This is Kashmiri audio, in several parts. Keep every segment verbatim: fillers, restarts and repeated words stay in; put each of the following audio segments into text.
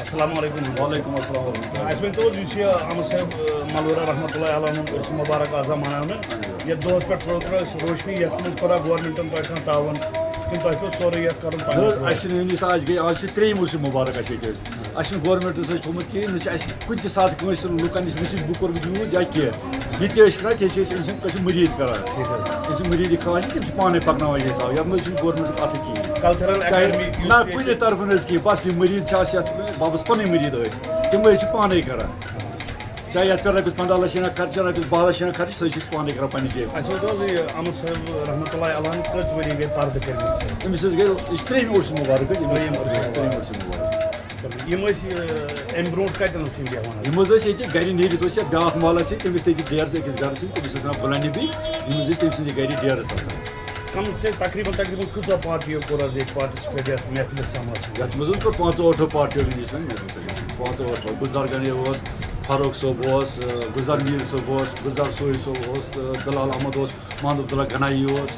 السلام علیکم۔ وعلیکم السلام ورحمۃ اللہ۔ اَسہِ ؤنۍ تو حظ، یُس یہِ احمد صٲب، آ، ملورہ رحمتہ اللہ علیہ ہُنٛد عرس مبارک اعظم مناونہٕ، یَتھ دۄہَس پٮ۪ٹھ ترٲو تۄہہِ اَسہِ روشنی، یَتھ منٛز کوٚرا گورمنٹَن تۄہہِ کانٛہہ تعاوُن کِنہٕ تۄہہِ پیوٚو سورُے یَتھ کَرُن نہ پنٛنہِ حظ، اَسہِ چھِنہٕ وٕنہِ سُہ، اَسہِ گٔے، آز چھِ ترٛیٚیِم عرس مبارک اَسہِ ییٚتہِ حظ۔ اَسہِ چھُنہٕ گورمنٹَس اَسہِ تھوٚومُت کِہیٖنۍ، نہ چھِ اَسہِ کُنہِ تہِ ساتہٕ کٲنٛسہِ لُکَن نِش رِسیٖو بُک کوٚرمُت یوٗز یا کینٛہہ۔ یہِ تہِ ٲسۍ کَران، تہِ چھِ أسۍ أمۍ سٕنٛدۍ، أسۍ چھِ مُریٖد کَران۔ أمۍ سٕنٛدۍ مُریٖد یہِ کھالان چھِ، تِم چھِ پانَے پَکناوان یہِ حِساب، یَتھ منٛز چھِنہٕ گورمنٹُک اَتھٕ کِہیٖنۍ۔ کلچرل چاہے اکیڈمی یُس نہ ییٚتہِ کُنہِ طرفہٕ نہٕ حظ کِہیٖنۍ، بَس یہِ مُریٖد چھِ اَسہِ یَتھ بَبَس پَنٕنۍ مُریٖد ٲسۍ، تِم ٲسۍ چھِ پانَے کَران۔ چاہے یَتھ پٮ۪ٹھ رۄپیَس پنٛداہ لَچھ چھِنہ خرچہِ، رۄپیَس باہ لَچھ چھِنہ خرچہِ، سُہ حظ چھِ أسۍ پانَے کَران پنٛنہِ جیبہٕ۔ اَسہِ ؤنۍ تو حظ، یہِ احمد صٲب رحمتہ اللہ علیہ کٔژ ؤری گٔے پردٕ کٔرمٕتۍ؟ أمِس حظ گٔے، یہِ چھِ ترٛیٚیِم عرس مُبارک حظ، أمِس ترٛیٚیِم عرس مُبارک۔ ترٛیٚیِم عرس مُبارک۔ یِم ٲسۍ یہِ، اَمہِ برونٛٹھ کَتٮ۪ن ٲسۍ یِم بیٚہوان؟ یِم حظ ٲسۍ ییٚتہِ گَرِ نیٖرِتھ اوس یَتھ بیٛاکھ محلَس سۭتۍ، تٔمِس تٔتی ڈیرَس أکِس گَرَس سۭتۍ، تٔمِس اوس ناو غلام نبی، یِم حظ ٲسۍ تٔمۍ سٕنٛدِ گَرِ ڈیرَس آسان۔ کم سے تقریباً تقریٖباً کۭژاہ پارٹی کوٚر حظ ییٚتہِ پارٹِسِپیٹ یَتھ محفلہِ سماہَس منٛز؟ یَتھ منٛز حظ کوٚر پانٛژو ٲٹھو پارٹیو یہِ سٲنۍ محفل سجٲومٕژ۔ پانٛژو ٲٹھو، گُلزار غنی اوس، فاروق صٲب اوس، گُلزار میٖر صٲب اوس، گُلزار سوہی صٲب اوس، بِلال احمد اوس، محمد عبداللہ غنایی اوس۔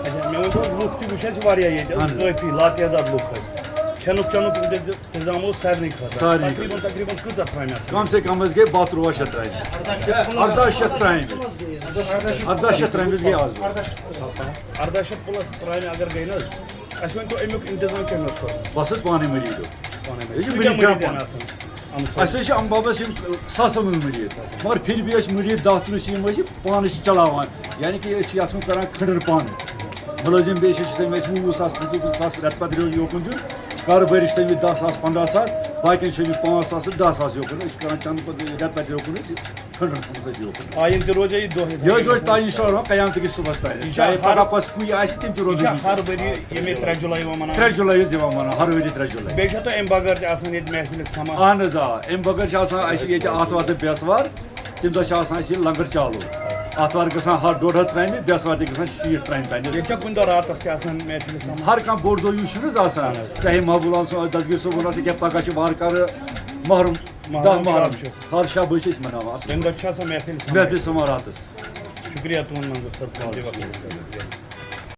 اچھا، مےٚ ؤنۍ تو، لُکھ تہِ وٕچھ اَسہِ واریاہ ییٚتہِ، اہن حظ۔ کٲفی لاتعداد لُکھ حظ۔ کھٮ۪نُک چٮ۪نُک اِنتظ-، اِنتظام اوس سارنٕے خٲطرٕ۔ سارنٕے تقریٖباً تقریٖباً کۭژاہ ترٛامہِ آسہٕ؟ کم سے کم حظ گٔے باہ تُرٛواہ شیٚتھ ترٛامہِ۔ اَرداہ شیٚتھ ترٛامہِ۔ اَرداہ شیٚتھ ترٛامہِ حظ گٔے آز۔ اَرداہ شیٚتھ پٕلَس ترٛامہِ اگر گٔے نہ حظ، اَسہِ ؤنۍ تو اَمیُک اِنتظام کٔمۍ اوس کوٚرمُت؟ بَس حظ پانَے مٔریٖد۔ پانَے یہِ چھِ کۭتیٛاہ مٔریٖد مٔریٖد کَم۔ آسان؟ اَمہِ سۭتۍ؟ اَسہِ حظ چھِ اَمہِ بابَس یِم ساسَن منٛز مٔریٖد، مگر پھر بھی ٲسۍ مٔریٖد دَہ تٕرٛہ چھِ یِم ٲسۍ پانَس چھِ چَلاوان، یعنی کہِ أسۍ چھِ یَتھ منٛز کَران کھٔنٛڈٕر پانہٕ۔ مُلٲزِم بیٚیہِ چھِ تٔمۍ اَسہِ وُہ وُہ ساس، پٕنٛژٕہ پٕنٛژٕہ ساس رٮ۪تہٕ پَتہٕ رٮ۪تہٕ یوکُن دیُن، کارٕبٲرِس چھِ تٔمِس دَہ ساس پنٛداہ ساس، باقیَن چھِ أمِس پانٛژھ ساس تہٕ دَہ ساس یوکُن، أسۍ چھِ کَران چَنہٕ پَتہٕ رٮ۪تہٕ پَتہٕ رٮ۪تہٕ یوکُن أسۍ کھٔنٛڈٕر پانَس أسۍ یوکُن۔ آیِنٛدٕ تہِ روزِ یہِ دۄہ یِتھَے یہِ حظ کٔنۍ؟ روزِ تعیٖن شاہ رحمان قیامتہٕ کِس صُبحَس تام، یہِ چھا چاہے ہر، پَگاہ پَتہٕ پُیہِ آسہِ تِم تہِ یہِ روزَن چھا ییٚتی۔ ہر ؤری ییٚمہِ ترٛےٚ جُلاے یِوان مَناونہٕ؟ ترٛےٚ جُلاے حظ یِوان مَناونہٕ، ہر ؤری ترٛےٚ جُلاے۔ بیٚیہِ چھا تۄہہِ اَمہِ بغٲر تہِ آسان ییٚتہِ محفِلہِ سَما؟ اہن حظ آ، اَمہِ بغٲر چھِ آسان اَسہِ ییٚتہِ آتھوار تہٕ بٮ۪سوار، تَمہِ دۄہ چھِ آسان اَسہِ یہِ لنگر چالوٗ۔ آتھوار گژھان ہَتھ ڈۄڈ ہَتھ ترٛامہِ، بٮ۪سوار تہِ گژھان شیٖٹھ ترٛامہِ پنٛنِس۔ ییٚتہِ چھا کُنہِ دۄہ راتَس تہِ آسان محفِلہِ سَما؟ ہر کانٛہہ بوٚڑ دۄہ یُس چھُنہٕ حظ آسان، چاہے محبوٗل آسُن، دستگیر صٲبُن آسہِ، کیٛاہ پَگاہ چھِ وارٕ کارٕ محرم، محرم دَہ محرم شب چھُ، ہر شب حظ چھِ أسۍ مَناوان اَصٕل۔ تَمہِ دۄہ چھِ آسان محفِلہِ سَما؟ محفِلہِ سَما راتَس۔ شُکریہ تُہُنٛد منظر صٲب، تُہٕنٛدِ وقتہٕ خٲطرٕ۔